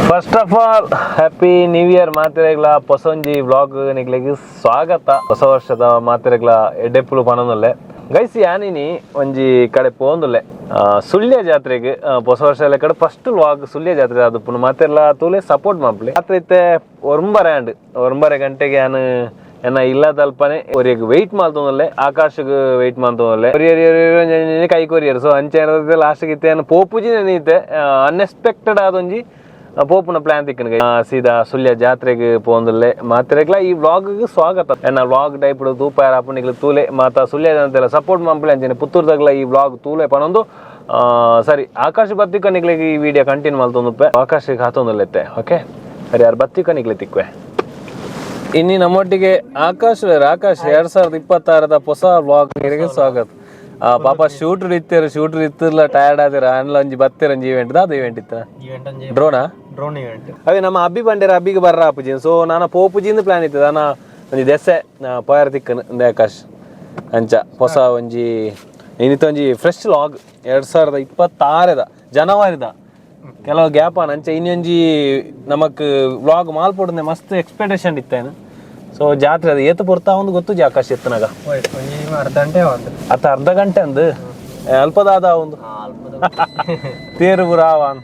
First of all happy new year ಮಾತೆರೆಗ್ಲ ಪೊಸೊಂಜಿ vlog ನಿಕ್ಲೆಗ್ ಸ್ವಾಗತ. ಹೊಸ ವರ್ಷದ ಮಾತೆರೆಗ್ಲ ಎಡ್ಡೆಪ್ಪುಲು ಪನೊಂದುಲ್ಲೆ. ಗೈಸ್, ಯಾನಿನಿ ಒಂಜಿ ಕಡೆ ಪೋಂದುಲ್ಲೆ ಸುಳ್ಯ ಜಾತ್ರೆಗ್. ಹೊಸ ವರ್ಷ ಕಡೆ ಫಸ್ಟ್ ವ್ಲಾಗ್ ಸುಳ್ಯ ಜಾತ್ರೆ ಆದುಪ್ಪುನು. ಮಾತೆರ್ಲ ತೂಲೆ, ಸಪೋರ್ಟ್ ಮಲ್ಪುಲೆ. ರಾತ್ರಿ ಇತ್ತೆ 9 ಆಂಡ್. 9 ಗಂಟೆಗೆ ಯಾನ್ ಎನ್ನ ಇಲ್ಲ ತಲ್ಪನೆ ಒರಿಯಗ್ ವೆಯ್ಟ್ ಮಲ್ತೊಂದುಲ್ಲೆ, ಆಕಾಶಗ್ ವೆಯ್ಟ್ ಮಲ್ತೊಂದುಲ್ಲೆ. ಒರಿಯರ್ ಕೈ ಕೊರಿಯರ್. ಸೊ ಅಂಚೆ ಲಾಸ್ಟ್ ಇತ್ತೆ ಯಾನ್ ಪೋಪುಜಿ ನೆನೀತೆ. ಅನ್ಎಕ್ಸ್ಪೆಕ್ಟೆಡ್ ಆದೊಂಜಿ ಪೋಪುನ ಪ್ಲಾನ್ ತಿಕ್ಕನ ಸೀದಾ ಸುಳ್ಯ ಜಾತ್ರೆಗ್ ಪೋಂದುಲ್ಲೆ. ಮಾತೆರೆಗ್ಲ ಈ ವ್ಲಾಗ್ ಸ್ವಾಗತ. ಎನ್ನ ವ್ಲಾಗ್ ಟೈಪ್ ತೂಪಾಯರ ಆಪುನಿಗ್ಲ ತೂಲೆ, ಮಾತ ಸುಳ್ಯ ಜನತೆಲ್ಲ ಸಪೋರ್ಟ್ ಮಲ್ಪುಲೆ. ಅಂಚನೆ ಪುತ್ತೂರ್ದಾಗ್ಲ ಈ ವ್ಲಾಗ್ ತೂಲೆ ಪನೊಂದು. ಸರಿ, ಆಕಾಶ ಬತ್ತಿಕ ನಿಕ್ಲೆಗ್ ಈ ವಿಡಿಯೋ ಕಂಟಿನ್ಯೂ ಮಲ್ತೊಂದುಪ್ಪೆ. ಆಕಾಶಕ್ಕೆ ಹಾತೊಂದುಲ್ಲೆತ್ತೆ. ಓಕೆ, ಸರಿ, ಯಾರು ಬತ್ತಿಕ ನಿಕ್ಲೆ ತಿಕ್ವೆ. ಇನ್ನಿ ನಮ್ಮೊಟ್ಟಿಗೆ ಆಕಾಶ್. ಆಕಾಶ್, 2026ದ ಹೊಸ ವ್ಲಾಗ್ ಸ್ವಾಗತ. ಪಾಪ ಶೂಟರ್ ಇತ್ತೇರು, ಶೂಟರ್ ಇತ್ತಿರ್ಲ ಟಯರ್ಡ್ ಆದಿರ. ಅನ್ಲ ಒಂಜಿ ಬತ್ತೆರ ಒಂಜಿ ಇವೆಂಟ್ ದಾದ ಇವೆಂಟ್ ಇತ್ತ? ಇವೆಂಟ್ ಒಂಜಿ ಡ್ರೋನಾ? Drone event. ಅವೇ ನಮ್ಮ ಅಬ್ಬಿ ಬಂಡೇರ ಅಬ್ಬಿಗೆ ಬರ್ರ ಆಪುಜಿ. ಸೊ ನಾನು ಪೋಪುಜಿಂದ ಪ್ಲಾನ್ ಇತ್ತು. ನಾನು ಒಂಜಿ ದೆಸೆ ಪೋಯರ್ ತಿಕ್ಕನು ಇಂದೆ ಆಕಾಶ್. ಅಂಚ ಹೊಸ ಒಂಜಿ ಇನ್ನಿತ ಒಂಜಿ ಫ್ರೆಶ್ ಲಾಗ್. 2026ದ ಜನವರಿದ ಕೆಲವು ಗ್ಯಾಪ್ ಆನ್. ಅಂಚ ಇನ್ನೊಂಜಿ ನಮಕ್ ವ್ಲಾಗ್ ಮಾಲ್ಪೊಡುಂದೆ ಮಸ್ತ್ ಎಕ್ಸ್ಪೆಕ್ಟೇಷನ್ ಇತ್ತೇನು. ಸೊ ಜಾತ್ರೆ ಅದು ಏತು ಪೊರ್ತಾ ಒಂದು ಗೊತ್ತುಜಿ. ಆಕಾಶ್, ಎತ್ತನಾಗ? ಒಂಜಿ ಅರ್ಧ ಗಂಟೆ ಒಂದು. ಅತ್ತ ಅರ್ಧ ಗಂಟೆ ಅಂದು ಅಲ್ಪದಾದ ಒಂದು ತೇರು ಪುರ ಆವಾನ್.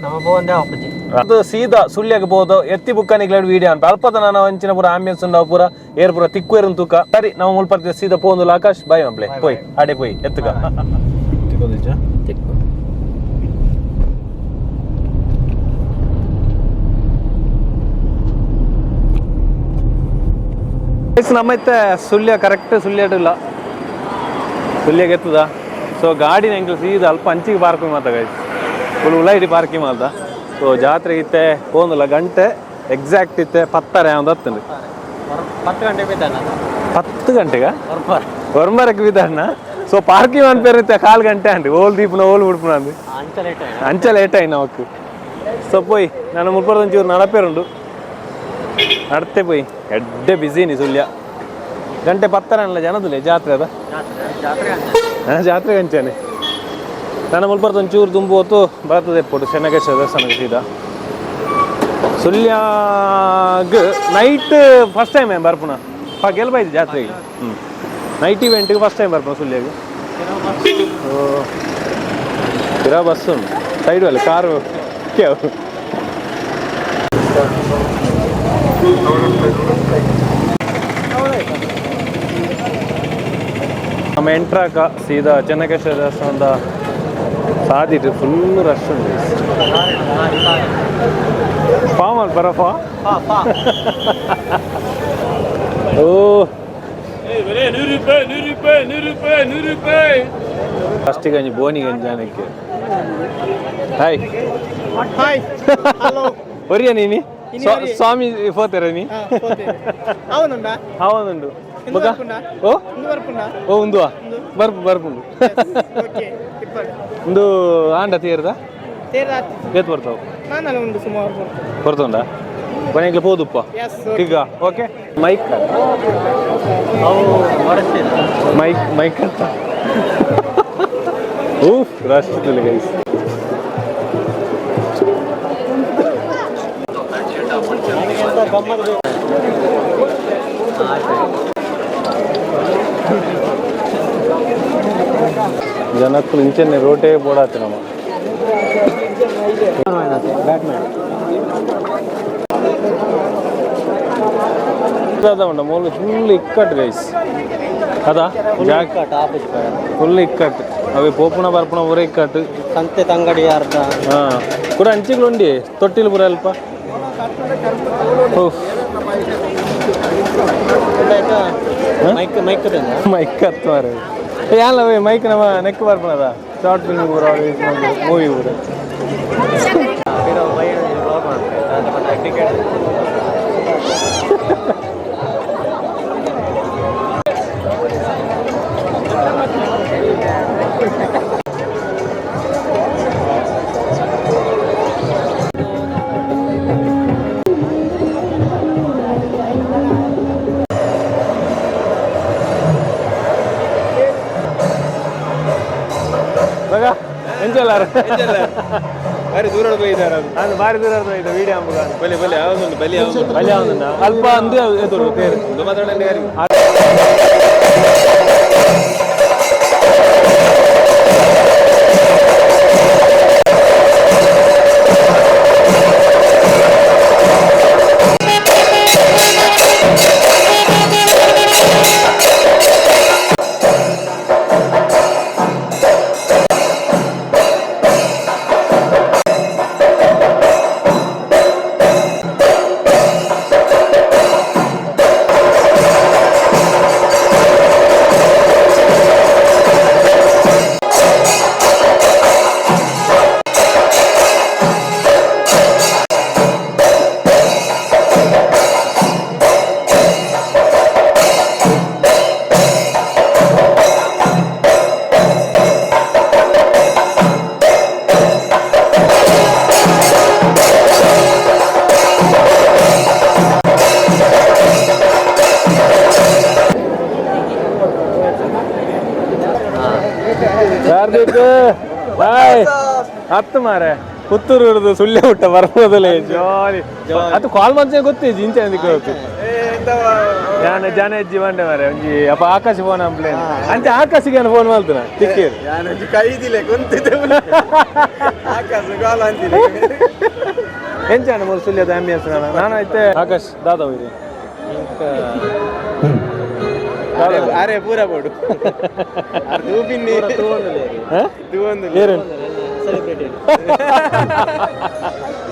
ನಮ್ಮ ಪೋವಂದೆ ಆಪುಜಿ. ಅದು ಸೀದಾ ಸುಳ್ಯಗ್ ಪೋದು ಎತ್ತಿ ಬುಕ್ಕನಿಗೆ ವಿಡಿಯೋ ಅಂತ ಅಲ್ಪದ ನಾನು ಅಂಚಿನ ಪೂರ ಆಂಬಿಯನ್ಸ್ ಉಂಡವು ಪೂರ ಏರ್ ಪೂರ ತಿಕ್ವೇರು ತೂಕ. ಸರಿ, ನಾವು ಮುಲ್ಪರ್ತಿ ಸೀದಾ ಪೋಂದುಲ್ಲ. ಆಕಾಶ್, ಬಾಯ್ ಮಪ್ಲೆ. ಪೋಯ್ ಆಡೆ ಪೋಯ್ ಎತ್ತುಕ. ತಿಕ್ಕು. ನಮ್ಮ ಇತ್ತೆ ಸುಳ್ಯ, ಕರೆಕ್ಟ್ ಸುಳ್ಯಡಿಲ್ಲ, ಸುಳ್ಯಗೆ ಎತ್ತದ. ಸೊ ಗಾಡಿನ ಎಂಕ್ಲು ಸೀದಾ ಅಲ್ಪ ಅಂಚಿಗೆ ಪಾರ್ಕಿಂಗ್ ಮಾತ ಗೈಸ್, ಫುಲ್ ಉಲೈಡಿ ಪಾರ್ಕಿಂಗ್ ಮಾಲ್ದ. ಸೊ ಜಾತ್ರೆ ಇತ್ತೆ ಪೋಂದುಲ್ಲ. ಗಂಟೆ ಎಕ್ಸಾಕ್ಟ್ ಇತ್ತೆ 10:30 ಒಂದು ಹತ್ತುಂಡು. 10 ಗಂಟೆ ಬಿದ್ದಾನ. 10 ಗಂಟೆಗ ಒರ್ಂಬರಕ್ಕೆ ಬಿದ್ದಾನ. ಸೊ ಪಾರ್ಕಿಂಗ್ ಅನ್ಪೇರು ಇತ್ತೆ ಕಾಲು ಗಂಟೆ ಅಂడి. ಓಲ್ ದೀಪನ ಓಲ್ ಬಿಡ್ಪುನ ಅಂದು. ಅಂಚ ಲೇಟ್. ಅಂಚ ಲೇಟ್ ಆಯ್ನ ಅವಕ್. ಸೊ ಪೋಯ್, ನಾನು ಮುಲ್ಪರದೊಂಚೂರು ನಡಪೇರುಂಡು, ನಡತೆ ಪೋಯ್. ಎಡ್ಡೆ ಬಿಸಿನಿ ಸುಳ್ಯ. ಗಂಟೆ 10:30 ಅಲ್ಲ, ಜನದುಲೆ ಜಾತ್ರೆ ಅದ. ಜಾತ್ರೆ. ಜಾತ್ರೆ ಅಂಚನೆ. ನಾನು ಮುಲ್ಪರ್ದ ಒಂಚೂರು ದುಂಬು ಹೊತ್ತು ಬರ್ತದೆ ಎಪ್ಪೊಡು ಚೆನ್ನಕೇಶ್ವರ ದೇವಸ್ಥಾನಕ್ಕೆ ಸೀದಾ. ಸುಳ್ಯಾಗ್ ನೈಟ್ ಫಸ್ಟ್ ಟೈಮ್ ಬರ್ಪುನ. ಗೆಲ್ಬೈದು ಜಾತ್ರೆಗೆ. ಹ್ಞೂ, ನೈಟ್ ಇವೆಂಟ್ಗೆ ಫಸ್ಟ್ ಟೈಮ್ ಬರ್ಪುನ ಸುಳ್ಯಾಗ್. ಪಿರಾ ಬಸ್ ಉಂಟು ಸೈಡ್ ಅಲ್ಲ, ಕಾರು ಕೇವು. ನಮ್ಮ ಎಂಟ್ರಾಕ ಸೀದಾ ಚೆನ್ನಕೇಶ್ವರ ದೇವಸ್ಥಾನದ ಸಾದಿಟ್ಟು ಫುಲ್ ರಶ್ ಉಂಟು. ಫಾಮ್ ಅಲ್ ಬರಫಾ. ಓ, ಫಸ್ಟಿಗೆ ಒಂಜಿ ಬೋನಿಗೆ ಒಂಜಿ ಜನಕ್ಕೆ ಹಾಯ್. Hi, hello. ಒರಿಯ ನೀನಿ ಸ್ವಾಮಿ ಪೋತೆರ ನೀ? ಅವನುಂಡ. ಅವನುಂಡು ಬೊಕ. ಓ. ಇಂದು ಬರ್ಪುಂಡ? ಓ, ಉಂದುವಾ ಬರ್ಪು ಬರ್ಪುಂಡು. ಓಕೆ, ಇಪ್ಪಡು. ಉಂದು ಆಂಡ ತೀರ್ದ? ತೇರಾತಿ. ಏತ್ ಬರ್ತಾವು? ನಾನು ಉಂಡು ಸುಮಾರು. ಬರ್ತುಂಡ ಕೊನೆಗೆ ಪೋದುಪ್ಪ. ಎಸ್. ಈಗ ಓಕೆ, ಮೈಕ್. ಅವು ಹೊರಸ್ತಿಲ್ಲ. ಮೈಕ್ ಮೈಕ್ ಅಂತ. ಊಫ್, ರಶ್ ಗೈಸ್. ಜನಕ್ಕೂ ಇಂಚೆನೆ ರೋಟೇ ಬೋಡಾತು ನಮ್ಮ. ಉಂಡ ಮೂಲು ಫುಲ್ ಇಕ್ಕಟ್ಟು ಗೈಸ್. ಅದ ಜಾಗ್ ಫುಲ್ ಇಕ್ಕಟ್ಟು. ಅವೆ ಪೋಪುಣ ಬರ್ಪುಣ ಊರೇ ಇಕ್ಕಟ್ಟು. ಸಂತೆ ತಂಗಡಿ ಅರ್ಧ. ಹಾಂ, ಕೂಡ ಅಂಚಿಗಳು ಉಂಡಿ ತೊಟ್ಟಿಲು ಪೂರ ಅಲ್ಪ. ಉಫ್. Mic mic. ಮೈಕ್ ಹತ್ತು ಮಾರ ಯಾಲ್ಲ ಮೈಕ್ ನಮ್ಮ ನೆಕ್ ಬರ್ಪುಣದ ಶಾರ್ಟ್ ಫಿಲ್ಮ್ ಪೂರ, ಮೂವಿ ಪೂರ. ಟಿಕೆಟ್. ಮಗ ಎಂಚಲ್ಲಾರ? ಬಾರಿ ದೂರ ಇದ್ದಾರೆ ಅದು. ಅದು ಬಾರಿ ದೂರ ಇದೆ ವಿಡಿಯೋ ಅಂಬುಗ. ಬಲಿ ಬಲಿ ಯಾವ್ದುಂಟು ಬಲಿ ಯಾವ್ದು. ಬಲಿ ಯಾವ್ದುಂಡ ಅಲ್ಪ ಅಂದು ಎದುರು ತೇರು. ಒಂದು ಮಾತಾಡಂడి ಯಾರಿಗೂ. ಕಾರ್ತಿಕ್ ಬಾಯ್. ಹತ್ತು ಮಾರೆ ಪುತ್ತೂರು ಹಿಡಿದು ಸುಳ್ಳೆ ಹುಟ್ಟ ಬರ್ಬೋದಲ್ಲ ಜಾಲಿ. ಅದು ಕಾಲ್ ಮಂಚೆ ಗೊತ್ತೇ ಜಿಂಚೆ ಅಂದಿಕ್ಕೆ ಗೊತ್ತು. ಜಾನ ಜಾನ ಹೆಜ್ಜಿ ಬಂಡೆ ಮಾರೆ ಒಂಜಿ ಅಪ್ಪ ಆಕಾಶ ಫೋನ್ ಅಂಪ್ಲೇನ್ ಅಂಚೆ ಆಕಾಶಿಗೆ ಫೋನ್ ಮಾಡ್ತಾನ ತಿಕ್ಕೇರು. ಕೈದಿಲೆ ಕುಂತಿದ್ದೆ ಆಕಾಶ ಗಾಲ ಅಂತಿಲ್ಲ. ಎಂಚಾಣ ಮೂರು ಸುಳ್ಯದ ಆಂಬಿಯನ್ಸ್. ನಾನು ನಾನು ಐತೆ ಆಕಾಶ್ ದಾದಾ ಹೋಯ್ರಿ. ಅರೆ ಪೂರ ಬೋಡು ದೂಬಿನ್ನಿ. ಏರು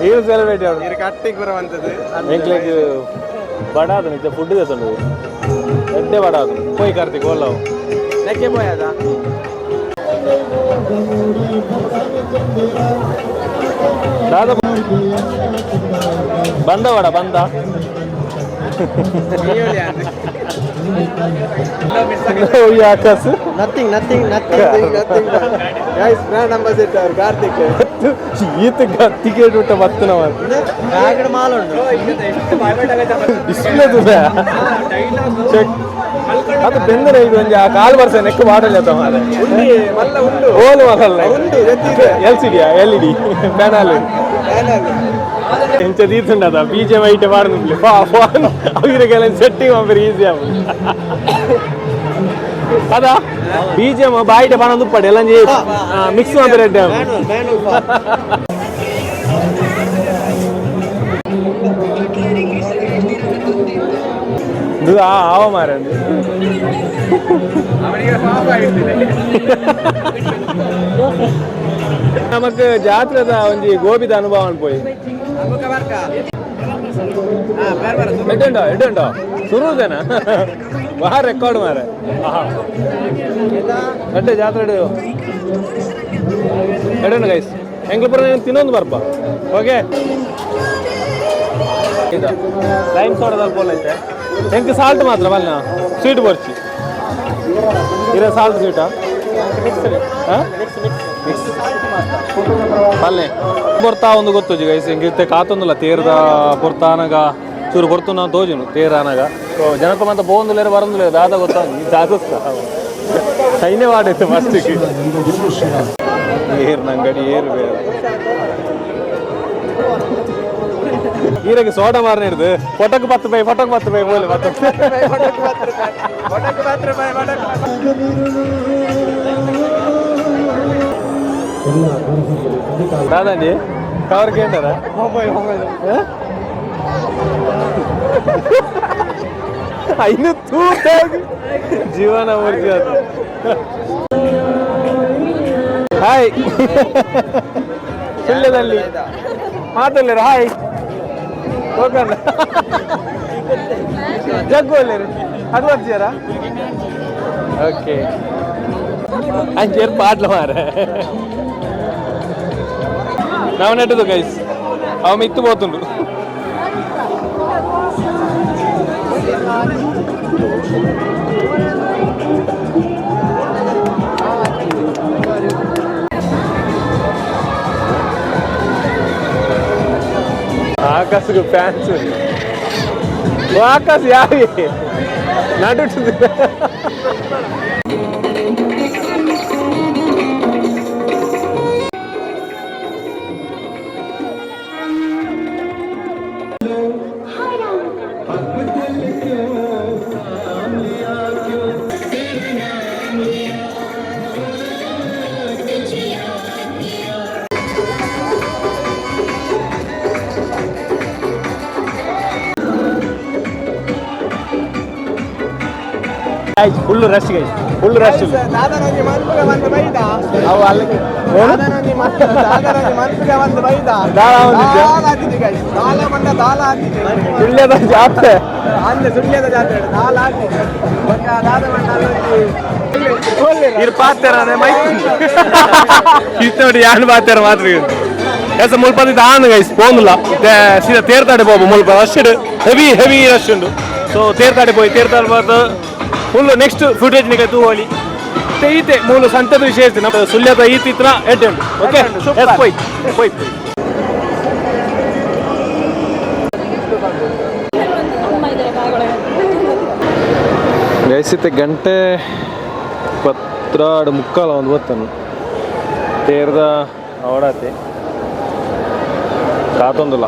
ಏನು ಸೆಲೆಬ್ರೇಟ್ ಅವ್ರು. ನೀರು ಕಟ್ಟಿಗೆ ಬರುವಂಥದ್ದು. ಎಂಕ್ಲೆಗ್ ಬಡ ಅದು ನಿಜ ಫುಡ್ ತಂದು ಎಡ್ಡೆ ಬಡ ಅದು ಪೋಯ್ ಕಾರ್ತಿಕ್ ಒಲ್ಲವು. ನೆಕ್ಕೆ ಪೋಯದ. ದಾದ ಬಂದ ವಡ ಬಂದ. ಈ Akash. Nothing nothing nothing. Nothing guys, brand ambassador Karthik. ಈತ ಟಿಕೆಟ್ ಬಿಟ್ಟ ಬತ್ತು ನಾವು. ಬ್ಯಾಗಡ್ ಮಾಲ್ ಉಂಟು. ಡಿಸ್ಪ್ಲೇ ಚೆಕ್ ಅದು ಬೆಂದರೆ ಇದು ಒಂಜಿ ಆ ಕಾಲು ವರ್ಷ ನೆಕ್ ಮಾಡಲ್ಲ ಮಾರೆ. ಮಲ್ಲ ಉಂಡು. ಓಲು ಮಲ್ಲ. ಉಂಡು, ಎತ್ತಿದೆ. ಎಲ್ ಸಿ ಡಿಯಾ ಎಲ್ ಇ ಡಿ ಬ್ಯಾನಲ್ ಎಂಚ ದೀತುಂಡದ ಬಿ ಜೆ ವೈಟ್ ಪಾಡ್ದು ಫಾ ಫೋನ್ ಅವಿರಗೆಲ್ಲ ಸೆಟ್ಟಿಂಗ್ ಮಾಡ್ರಿ ಈಸಿ ಆಪುಂಡು. ಅದ ಬಿ ಜೆ ಬಾಯಿಟ ಪಾಡೊಂದು ಉಪ್ಪಡೆ ಎಲ್ಲ ಮಿಕ್ಸ್ ಮಾಡ್ತಾರೆ ಎಡ್ಡೆ ಆಪುಂಡು. Manual manual. ಇದು ಆ ಆವ ಮಾರೆ. ನಮಕ್ ಜಾತ್ರೆದ ಒಂಜಿ ಗೋಬಿದ ಅನುಭವ ಅನ್ಪೋಯಿ. ಎಡ್ಡುಂಡ ಎಡ್ಡುಂಡ ಸುರುದೇನ ಬಾ ರೆಕಾರ್ಡ್ ಮಾರೆ. ಎಡ್ಡೆ ಜಾತ್ರೆ ಎಡ್ಡುಂಡು ಗೈಸ್. ಎಂಗ್ಲಪುರ ತಿನ್ನೊಂದು ಬರ್ಪ. ಓಕೆ, ಇದು ಲೈಮ್ ಸೋಡದಲ್ಲಿ ಪೋಲ್ ಐತೆ. ಎಂಕ್ ಸಾಲ್ಟ್ ಮಾತ್ರ ಬಲ್ಲ, ಸ್ವೀಟ್ ಬರ್ಚಿ ಇರೋ ಸಾಲ್ಟ್ ಸ್ವೀಟಾ. ಮಿಕ್ಸ್ ಪಲ್ಲೆ ಬರ್ತಾ ಒಂದು ಗೊತ್ತುಜಿ ಗೈಸ್. ಎಂಗಿತ್ತೆ ಕಾತೊಂದುಲ್ಲ ತೇರ್ದ ಪೊರ್ತಾನಗ ಚೂರು ಪೊರ್ತು ನಾವು ತೋಜುನು ತೇರಾನಗ ಜನಕ್ಕೆ ಮತ್ತೆ ಪೋಂದುಲೇರು ಬರಂದುಲೇರು ದಾದ ಗೊತ್ತ ದಾದಸ್ತ ಸೈನ್ಯ ವಾಡಿತ್ತು ಫಸ್ಟಿಗೆ. ಏರ್ ನಂಗಡಿ ಏರು ಬೇರೆ ಈರಗೆ ಸೋಡಾ ಮಾರನೇ ಹಿಡ್ದು ಫೋಟೋಕ್ 10 ರೂಪಾಯಿ, ಫೋಟೋಕ್ 10 ರೂಪಾಯಿ ಬೋಲೆ 10. ದಾದಾಂಡಿ ಕವರ್ ಕೇಂದ್ರ. Mobile mobile. ಐನು ತೂತಾಗಿ ಜೀವನ ಮೂರ್ತಿ ಅದು. ಹಾಯ್ ಸುಳ್ಯದಲ್ಲಿ ಮಾತಲ್ಲೇರು ಹಾಯ್ ಹೋಗಣ್ಣ ಜಗ್ಗು ಅಲ್ಲೇರು ಅದು ಬರ್ತೀರಾ. ಓಕೆ ಅಂಚೇರು ಪಾಟ್ಲ ಮಾರೆ ನಾವು ನೆಟ್ಟದು ಗೈಸ್. ಅವ ಮಿತ್ತು ಪೋತುಂಡು. ಆಕಾಶకు ಫ್ಯಾನ್ಸ್. ಆಕಾಶ್ ಯಾವಿ ನಡುಟು. Full rush guys, full rush. ದಾದನೊಂಜಿ ಮನ್ಪುಗ ಬಂದು ಬೈದ ಅವು ಅಲ್ಲಿಗೆ. ದಾದನೊಂಜಿ ದಾದನೊಂಜಿ ಮನ್ಪುಗ ಬಂದು ಬೈದ. ದಾಲ ಬಂದಿದ್ಯಾ? ದಾಲ ಆತಿಜಿ ಗೈಸ್, ದಾಲ ಬಂದ ದಾಲ ಆತಿಜಿ. ಸುಳ್ಯದ ಜಾತ್ರೆ. ಅಂದೆ ಸುಳ್ಯದ ಜಾತ್ರೆ ದಾಲ ಆತಿಜಿ. ಬೊಕ್ಕ ದಾದ ಬಂಡ ಅಲ್ಲೊಂಜಿ ಇರ್ ಪಾತೆರನೆ ಮೈಕ್ ಇತ್ತೋಡಿ ಯಾನ್ ಪಾತೆರ ಮಾತ್ರ. ಎಸ ಮುಲ್ಪ ದಾನ್ ಗೈಸ್ ಪೋಂದುಲ್ಲ ಸೀದಾ ತೇರ್ತಾಡೆ ಪೋಪು. ಮುಲ್ಪ ರಶ್, ಹೆವಿ ಹೆವಿ ರಶ್ ಉಂಡು. ಸೊ ತೇರ್ತಾಡೆ ಪೋಯಿ, ತೇರ್ತಾಡೆ ಬಾತು ಫುಲ್ ನೆಕ್ಸ್ಟ್ ಫುಟೇಜ್ ನಿಗೆ ತೂವಳಿ. ಈತೆ ಮೂಲು ಸಂತದ ವಿಶೇಷ ನಮ್ಮ ಸುಳ್ಯದ ಈತಿತ್ರ ಎಡ್ಡೆ ಉಂಡು. ಓಕೆ, ಪೋಯ್ ಪೋಯ್ ಪೋಯ್. ಗೈಸಿತ್ತೆ ಗಂಟೆ 12:45 ಒಂದು ಗೊತ್ತನು. ತೇರ್ದ ಅವಡಾತೆ ಕಾತೊಂದುಲ್ಲ.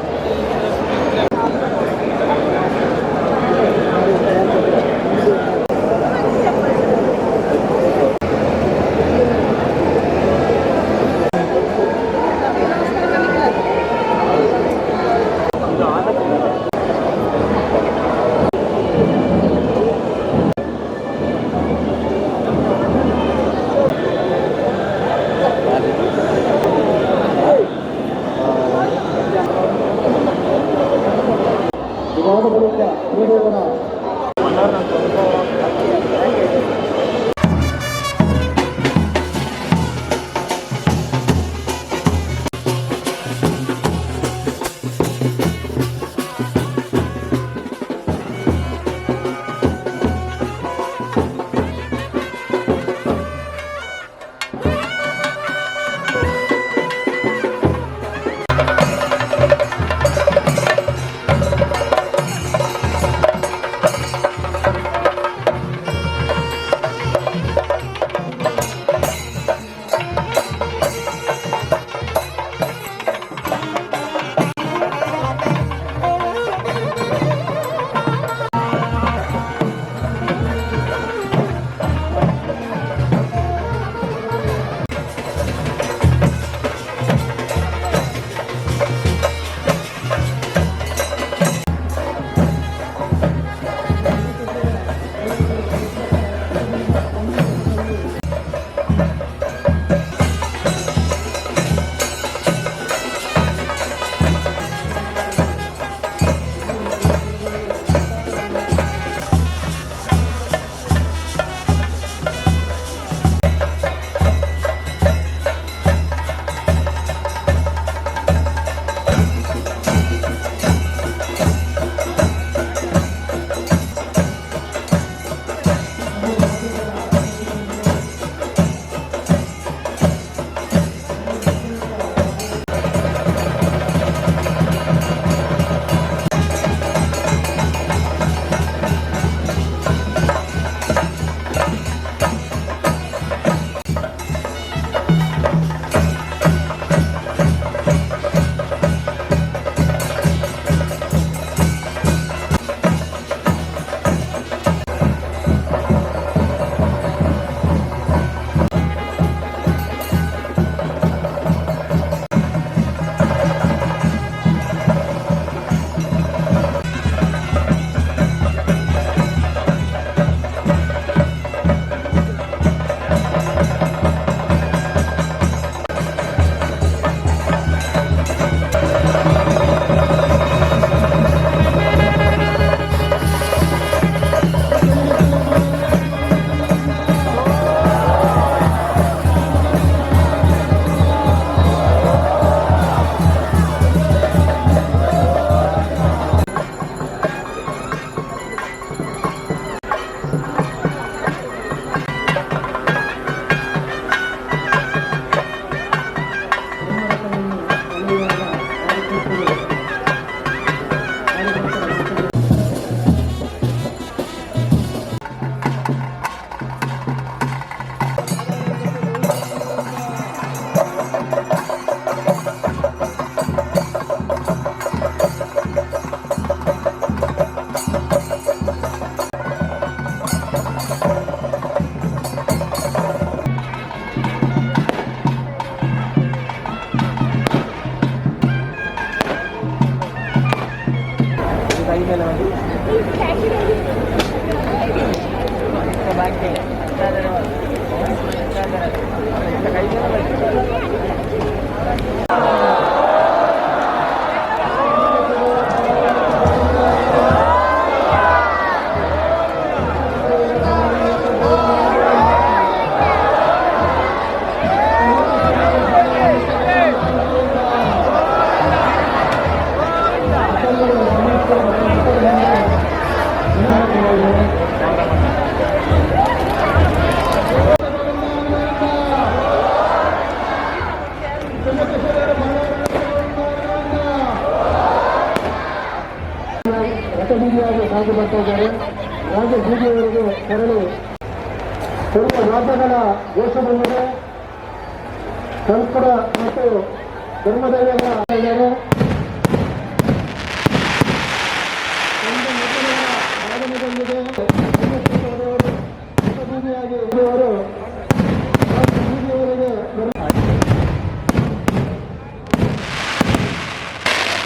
ರಥಬೀದಿಯಾಗಿ ಸಾಗಿ ಬರ್ತಾ ಇದ್ದಾರೆ. ರಾಜಬೀದಿಯವರೆಗೆ ತೆರಳಿ ಸ್ವಲ್ಪ ವಾದ್ಯಗಳ ಘೋಷದೊಂದಿಗೆ ಕಲ್ಪಡ ಮತ್ತು ಧರ್ಮದೈವಗಳ ಇದ್ದಾರೆ. ಒಂದು ಮೊದಲಿನ ವಾದನದೊಂದಿಗೆ ರಥಬೀದಿಯಾಗಿ ಇರುವವರು ರಾಜಬೀದಿಯವರೆಗೆ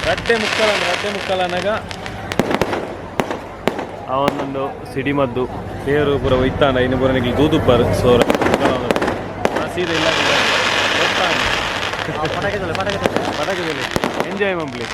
ರಡ್ಡೆ ಮುಕ್ಕಲ, ರಡ್ಡೆ ಮುಕ್ಕಲ ಅನ್ನಾಗ ಅವನೊಂದು ಸಿಡಿಮದ್ದು ತೇರು ಪೂರ ಒಯ್ತಾನ. ಇನ್ನು ಪೂರ ನಿಗ್ಲು ದೂದುಪ್ಪರು. ಸೋರ ಸೀದಾ ಇಲ್ಲ. ಪಟಾಕಿ ಎಂಜಾಯ್ ಮಂಪ್ಲಿ.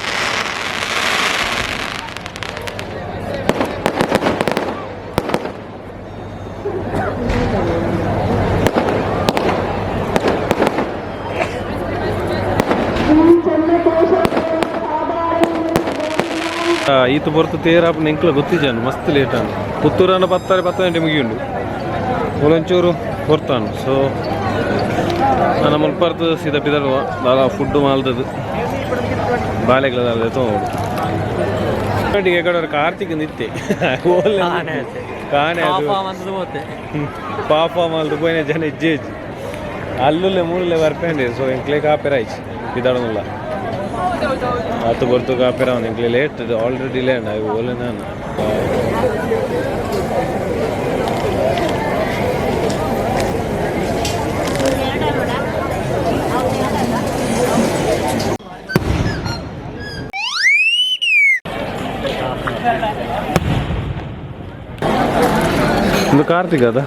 ಈತ ಪೊರ್ತು ತೇರಾಪುನ ಎಂಕ್ಲ ಗೊತ್ತಿಜಾನು. ಮಸ್ತ್ ಲೇಟ್ ಆಂಡ್. ಪುತ್ತೂರನ್ನ ಪತ್ತಾರೆ 10 ಗಂಟೆ ಮುಗಿಯುಂಡು. ಒಂಚೂರು ಹೊರ್ತಾನು. ಸೊ ನನ್ನ ಮುಲ್ಪರ್ದು ಸೀದಾ ಪಿದಡುವ. ದಾಲ ಫುಡ್ ಮಾಲ್ದದು ಬಾಲೆಗ್ಲ ದಾಲ ತಗೊಂಡು ಕಡೆ. ಕಾರ್ತಿಕ್ ನಿತ್ತೆ ಕಾಣೆ ಅದು ಪಾಪ ಮಾಲ್ದು ಪೋಯಿನ ಜನ ಇಜ್ಜೆ ಇಜ್ಜಿ. ಅಲ್ಲುಲ್ಲೆ ಮೂಲಲೆ ಬರ್ಪೇಂಡೆ. ಸೊ ಎಂಕ್ಲೆ ಕಾಪೆರ ಆಯ್ತು ಪಿದಾಡೋದಿಲ್ಲ. ಆತು ಬರ್ತು ಕಾಪೆರ. ಅವ್ನು ಎಂಕ್ಲೆ ಲೇಟ್, ಆಲ್ರೆಡಿ ಲೇಟ್ ಆಗಿ ಓಲೆ ನಾನು. ಒಂದು ಕಾರ್ತಿಕ್ ಅದ.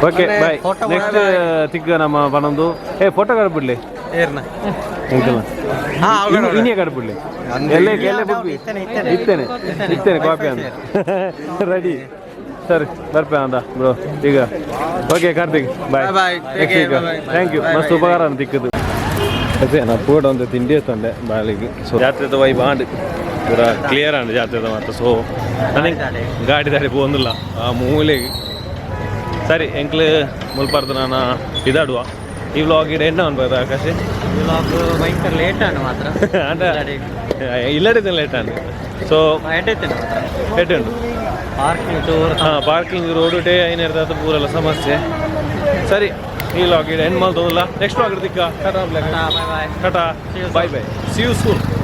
Okay, boy. ನೆಕ್ಸ್ಟ್ ತಿಕ್ಕ ನಮ್ಮ ಪನೊಂದು. ಏ, ಫೋಟೋ ಕಡ್ಬಿಡ್ಲಿ ಎಂಕಲ್ಲ. ಇನ್ನೇ ಕಡ್ಬಿಡ್ಲಿ. ಎಲ್ಲೇ ಎಲ್ಲೇ ಬುಕ್ ಇತ್ತೇನೆ ಇತ್ತೇನೆ ಕಾಪಿ ಅಂತ ರೆಡಿ. ಸರಿ, ಬರ್ಪೆ ಅಂದ ಬ್ರೋ ಈಗ. Okay Karthik, bye. Bye. Next week. Thank you, ಮಸ್ತ್ ಉಪಕಾರ ಅಂತ ತಿಕ್ಕದು. ಅದೇ ನಾ ಪೂಡ ಒಂದು ತಿಂಡಿ ತಂದೆ ಬಾಳಿಗೆ. ಸೊ ಜಾತ್ರೆದ ವೈಬ್ ಆಂಡ್ ಪೂರ ಕ್ಲಿಯರ್ ಆಂಡ್ ಜಾತ್ರೆದ ಮಾತ್ರ. ಸೊ ನನಗೆ ಗಾಡಿ ದಾಡಿ ಪೋಂದಿಲ್ಲ ಆ ಮೂಲೆಗೆ. ಸರಿ, ಎಂಕ್ಲು ಮುಲ್ಪಾರ್ದು ನಾನು ಇದಾಡುವ. ಈ ವ್ಲಾಗ್ ಇಡ ಎಣ್ಣ ಅನ್ಬೋದು ಆಕಾಶ್. ವ್ಲಾಗ್ ಭಯಂಕರ ಲೇಟ್ ಆಂಡ್ ಮಾತ್ರ. ಅಂಡ ಇಲ್ಲಡಿದ್ದ ಲೇಟ್ ಆಂಡ್. ಸೊ ಎಡ್ಡೆ ಎಡ್ಡೆ ಉಂಟು. Parking tour. ಹಾಂ, ಪಾರ್ಕಿಂಗ್ ರೋಡ್ ಟೇ ಐನೇರ್ದಾದ ಪೂರೆಲ್ಲ ಸಮಸ್ಯೆ. ಸರಿ, ಈ ವ್ಲಾಗ್ ಇಡ ಎಂಡ್ ಮಾಡ್ತದಲ್ಲ. ನೆಕ್ಸ್ಟ್ ವ್ಲಾಗ್ ತಿಕ್ಕ. Bye bye. ಟಾಟಾ, bye bye, see you soon.